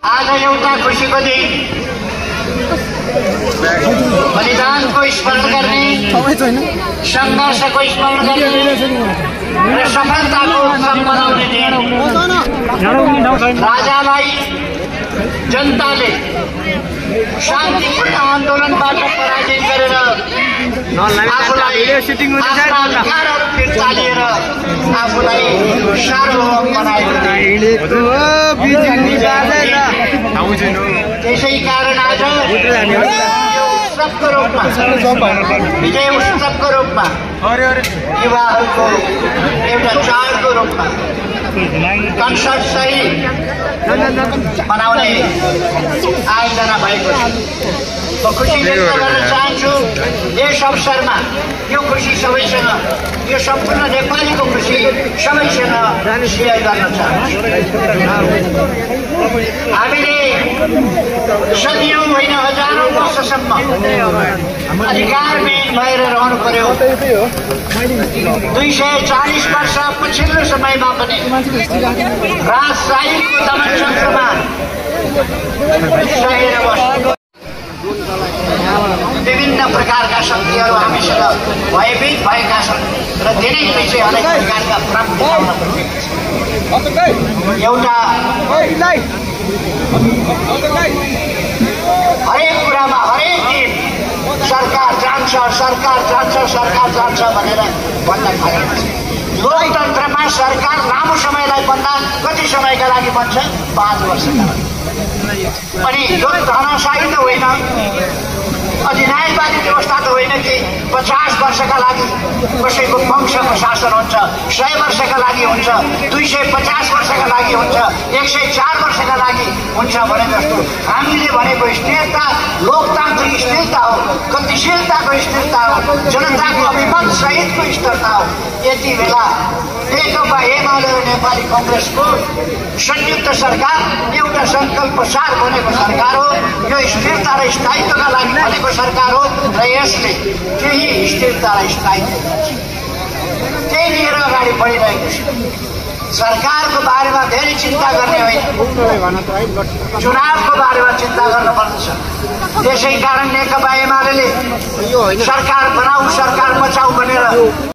आज एउटा खुसीको दिन, बलिदानको स्मरण गर्ने, सङ्घर्षको स्मरण गर्ने र सफलताको उत्सव मनाउने दिन। राजालाई जनताले शान्तिपूर्ण आन्दोलनबाट पराजित गरेर आफूलाई आफ्ना अधिकारहरू फिर्ता लिएर आफूलाई सार्वभौम बनाएको। त्यसै कारण आज उत्सवको रूपमा, विजय उत्सवको रूपमा, युवाहरूको एउटा चाडको रूपमा कन्सर्ट सहित मनाउने आयोजना भएको छ। म खुसी व्यक्त गर्न चाहन्छु। यस अवसरमा यो खुसी सबैसँग, यो सम्पूर्ण नेपालीको खुसी सबैसँग सेयर गर्न चाहन्छु। हामीले सदियौं होइन हजारौं वर्षसम्म अधिकारविहीन भएर रहनु पर्यो। 240 वर्ष पछिल्लो समयमा पनि राजशाहीको दमनतन्त्रमा सहेर बस्नु। विभिन्न प्रकारका शक्तिहरू हामीसँग भयभीत भएका छन् र धेरै पछि हरेक प्रकारका प्राप्ति एउटा हरेक कुरामा हरेक दिन सरकार जान्छ भनेर भन्न थालेको छ। लोकतन्त्रमा सरकार लामो समयलाई भन्दा कति समयका लागि भन्छ? 5 वर्षका लागि। अनि यो धनशाही त होइन, अधिनायकवादी व्यवस्था त होइन कि 50 वर्षका लागि कसैको वंशको शासन हुन्छ, 100 वर्षका लागि हुन्छ, 250 वर्षका लागि हुन्छ, 104 वर्षका लागि हुन्छ भने जस्तो हामीले भनेको स्थिरता लोकतान्त्रिक स्थिरता हो, गतिशीलताको स्थिरता हो, जनताको अभिमत सहितको स्थिरता हो। यति बेला नेकपा एमाले र नेपाली कांग्रेसको संयुक्त सरकार एउटा संकल्प सार बनेको सरकार हो। यो स्थिरता र स्थायित्वका लागि बनेको सरकार हो र यसले केही स्थिरता र स्थायित्व त्यही लिएर अगाडि बढिरहेको छ। सरकारको बारेमा धेरै चिन्ता गर्ने होइन, चुनावको बारेमा चिन्ता गर्नुपर्दछ। त्यसै कारण नेकपा एमाले सरकार बनाऊ सरकार बचाऊ भनेर